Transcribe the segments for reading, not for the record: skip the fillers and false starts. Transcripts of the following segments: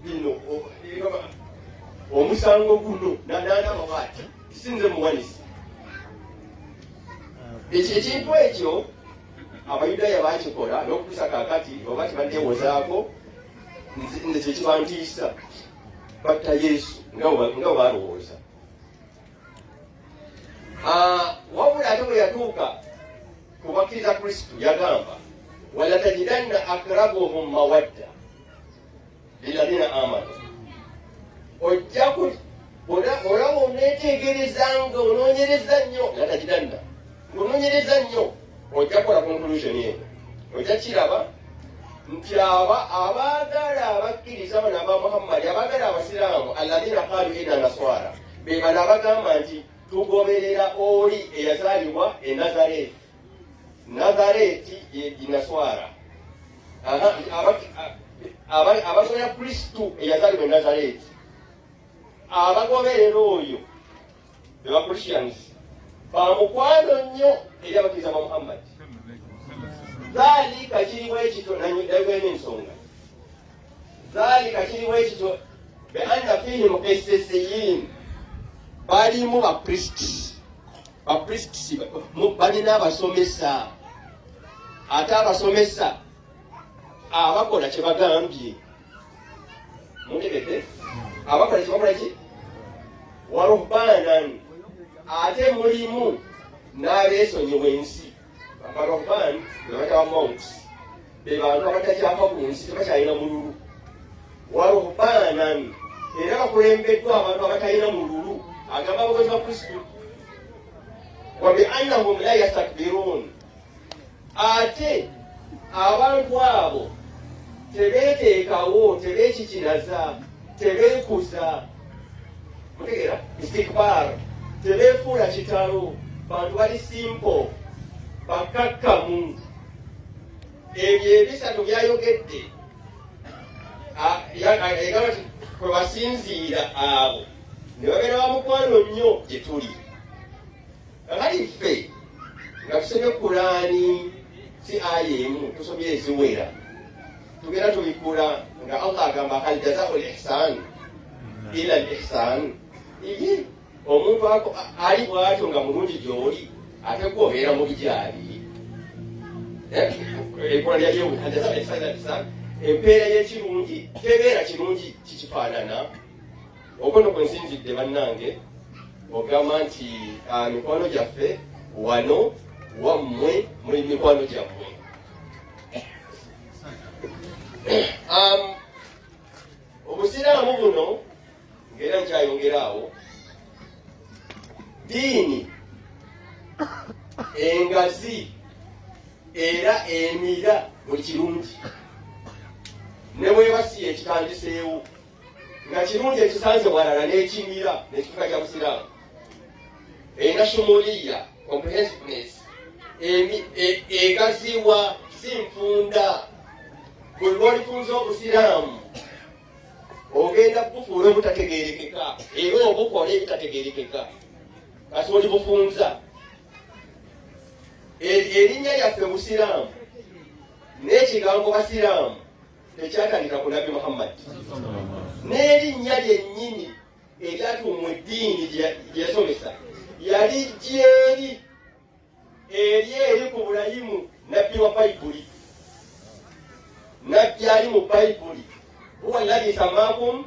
Bino omusango guno nanaba bwati, sinze muwanisi. Ekyo ekintu ekyo Abayudaaya bakikola n'okutuusa kaakati, oba kibaddewozaako. Nze kyekibantiisa, batta Yesu nga bwe balowooza. Wabula ate bwe yatuuka ku bakkiriza Kristo, yagamba, "Walatajidanna akrabuhum mawadda lilladhina amanu." Ojja olaba oneetegereza nga onoonyereza nnyo, latajidanna, ng'onoonyereza nnyo, ojja kukola conclusion eno, ojja kiraba nti aba abaagala abakkiriza bano aba Muhammadi, abaagala Abasiraamu, alladhina qalu inna naswara, be bano abagamba nti tugoberera oli eyazaalibwa e Nazareti. Nazareti ye Naswara. Abagoberera Kristu eyazaalibwa e Nazareti, abagoberera oyo be ba Christians, bamukwano nnyo eri abakkiriza ba Muhammadi. Dhalika, kiriwo ekityo, nayogera ensonga. Dhalika, kiriwo ekityo, beanna fihim qissisiyin, balimu bapriests. Bapriests balina abasomesa, ate abasomesa abakola kye bagambye. Muntegedde? Abakola kye bakola ki? Waruhbanan, ate mulimu n'abeesonyiwa ensi. Baruhban bebataba monks, be bantu abatakyafa ku nsi, tebakyalina mululu. Waruhbanan, era bakulembeddwa abantu abatalina mululu, agamba abagozi ba Kristo. Wa biannahum la yastakbiruun, ate abantu abo tebeeteekawo, tebeekikinaza, tebeekuza. Mutegeera istikbar? Tebeefuula kitalo, bantu bali simple, bakkakkamu. Ebyo ebisatu byayogedde, egamba nti kwe basinziira abo ne babeera bamukwano nnyo gye tuli. Kakati ffe nga tusomye Kulaani, si aya emu, tusomye eziwera, tugenda tubikula nga Allah agamba, "Hal jazau lihsan ila lihsan?" Iye, omuntu ali bwatyo nga mulungi gyoli, ate gwe obeera mubi gyali. Ekola lyayewu, "Hal jazau lihsan ila lihsan?" Empeera y'ekirungi tebeera kirungi kikifaanana. Okwo no kwensinzidde, bannange, ogamba nti mikwano gyaffe wano wammwe muli mikwano gyammwe. Obusiraamu buno, ngaera nkyayongera awo, diini engazi era emira buli kirungi, ne bweba si ekitandiseewo, nga kirungi ekisanze walala n'ekimira n'ekifuka kya busiraamu. Erina shumuliya, comprehensiveness, egaziwa, si nfunda. Buli lwolifunza obusiraamu, ogenda kubufuula obutategerekeka era obukola ebitategerekeka kasi olibufunza. Erinnya lyaffe busiraamu n'ekigambo basiraamu tekyatandika ku Nabbi Muhammadi. N'erinnya lyennyini eryatuumwa eddiini gye yasomesa yali gyeri eri ku Bulayimu, nabbi wa Bayibuli, nabbi ali mu Bayibuli. "Huwa alladhi sammakum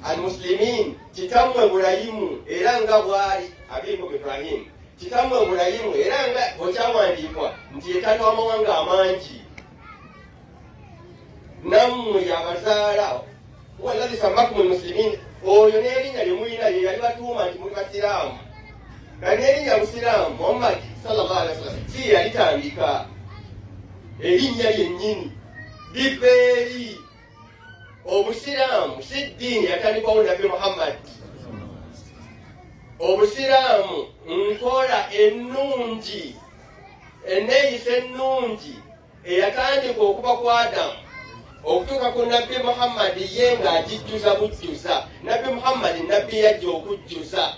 almuslimin." Kitammwe Bulayimu, era nga bwali abikum Ibrahimu, kitammwe Bulayimu, era nga okyawandiikwa nti yetaata w'amawanga amangi, nammwe yabazaala. "Huwa alladhi sammakum almuslimin." Oyo n'erinnya lye mulina ye yali batuuma nti muli basiraamu. Kati n'erinnya busiraamu, Muhammad sallallahu alaihi wasallam si ye yalitandika. Erinnya lyennyini liva eri. Obusiraamu si ddiini yatandikwawo Nabbi Muhammad. Obusiraamu nkola ennungi, enneeyisa ennungi eyatandika okuva ku Adamu okutuuka ku Nabbi Muhammadi, ye ng'agijjuza bujjuza. Nabbi Muhammadi, nabbi yajja okujjuza,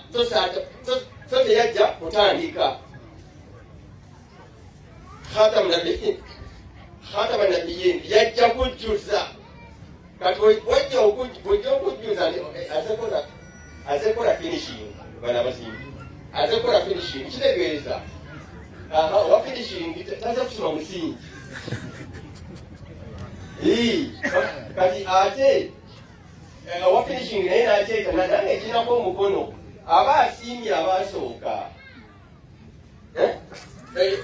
so teyajja kutandika. Khatama nabiyin, yajja kujjuza. Kati wajja okujjuza azekola finishing, bana abazimbi azekola finishing, kitegeeza owa finishing taze kusoma musingi. Kati ate owa finishing naye nakyeta nange ekinako omukono aba asiimye abasooka.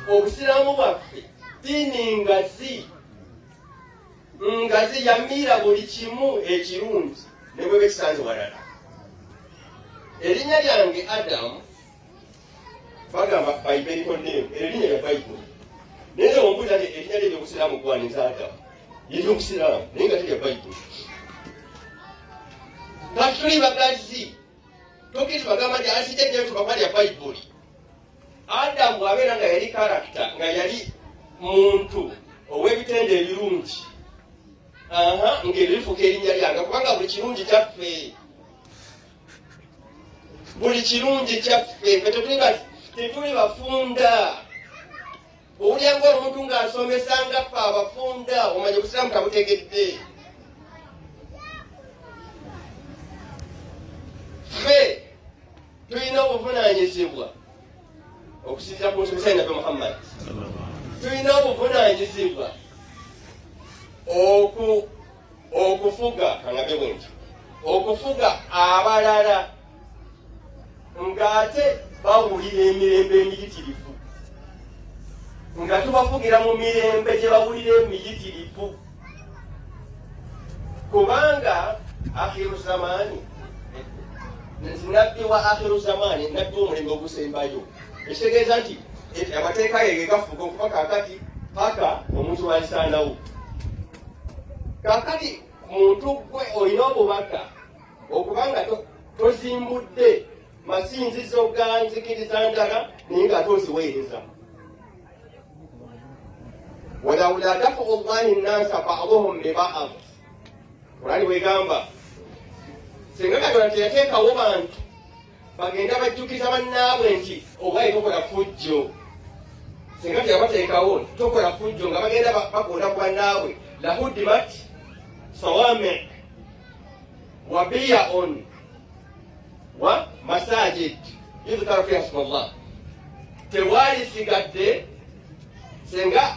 Obusiraamu bwaffe ddiini ngazi ngazi, yamiira buli kimu ekirungi ne bweba ekisanze walala. Erinnya lyange Adamu bagamba biblical name, erinnya lya Bayibuli, naye nze ombuuza nti erinnya lye eryobusiraamu gwani, nze Adamu yeryobusiraamu naye nga terya Bayibuli. Kati tuli bagazi, tokkiriza bagamba nti asijja gyetuba lya Bayibuli. Adamu bw'abeera nga yali character, nga yali muntu ow'ebitendo ebirungi, aha, ng'ebyo bifuuka erinnya lyange, kubanga buli kirungi kyaffe, buli kirungi kyaffe. Fe tetuli bafunda. Owulira ng'omuntu ng'asomesa nga ffe abafunda, omanya obusiraamu tabutegedde. Ffe tulina obuvunaanyizibwa okusinziira ku nsomesa ya Nabbi Muhammad, tulina obuvunaanyizibwa okufuga, kangabe bwe nti, okufuga abalala ng'ate bawulira emirembe emiyitirivu, nga tubafugira mu mirembe gye bawulira emiyitirivu, kubanga akhiru zamani, nti nabbi wa akhiru zamani, nabbi w'omulembe ogusembayo, ekitegeeza nti amateeka ge gegafuga okuva kakati paka omuntu lwalisaanawo. Kakati muntu gwe olina obubaka okubanga tozimbudde masinzizo ga nzikiriza ndala, naye nga ate oziweereza. Walaula dafu llahi nnasa baduhum bibad, Kurani bwegamba, singa Katonda teyateekawo bantu bagenda bajjukiza bannaabwe nti obwayi tokola fujjo, singa teyabateekawo tokola fujjo nga bagenda bakonda ku bannaabwe, lahuddimat sawami wa biyaun wa masajid yudhkaru fiha smallah, tewalisigadde singa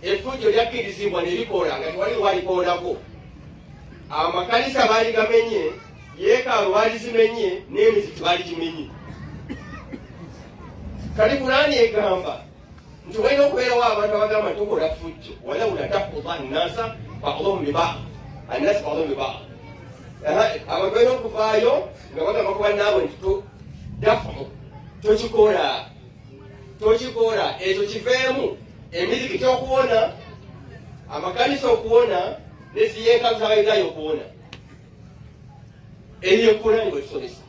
effujjo lyakkirizibwa ne likola nga tewali walikoonako. Amakanisa baali gamenye, yeekaalu baali zimenye, n'emizikiti baali gimenye. Kati Kulaani egamba nti walina okubeerawo abantu abagamba tokola fujjo, walawula tafuda nnasa baduhum bibad, annasi baduhum bibad. Abantu balina okuvaayo nga bagamba ku bannaabwe nti dafu tokikola, tokikola, ekyo kiveemu, emizikiti okuwona, amakanisa okuwona, neziyeekalu z'Abayudaaya okuwona. Eyo Kurani bwetusomesa.